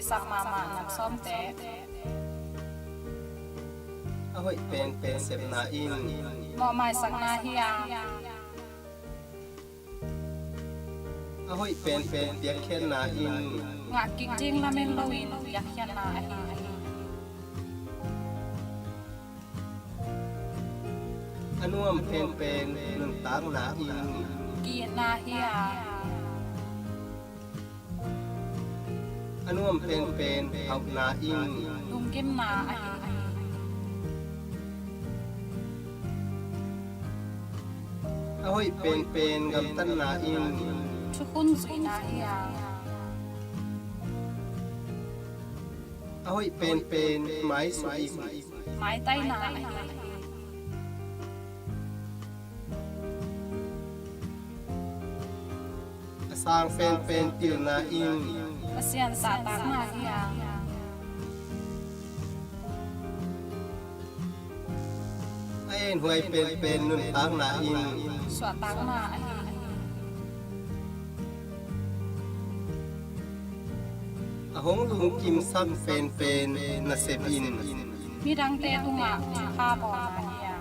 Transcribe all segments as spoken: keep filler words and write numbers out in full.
Sak mahmah nam sawmte. A hoih penpen sepna in. Mawhmaisakna hi a. A hoih penpen piakkhiatna in. Ngah kik ding lamen loin piakkhiatna ahi hi. A nuam penpen nuntakna in. Ki-itna hi a. A nuam penpen hauhna in. Lunggimna ahi hi. A hoih penpen gamtatna in. Thukhun zuihna hi a. A hoih penpen maisuah in. Maitaina ahi hi. A sang penpen pilna in. Pasian zahtakna hi a. A enhuai penpen nuntakna in. Suahtakna ahi hi. A hong lungkimsak penpen nasep in. Midangte tungah thupha bawlna hi a.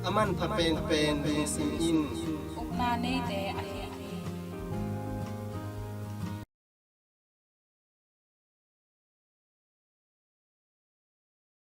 A manpha penpen lungsim in. Upna neite ahi hi.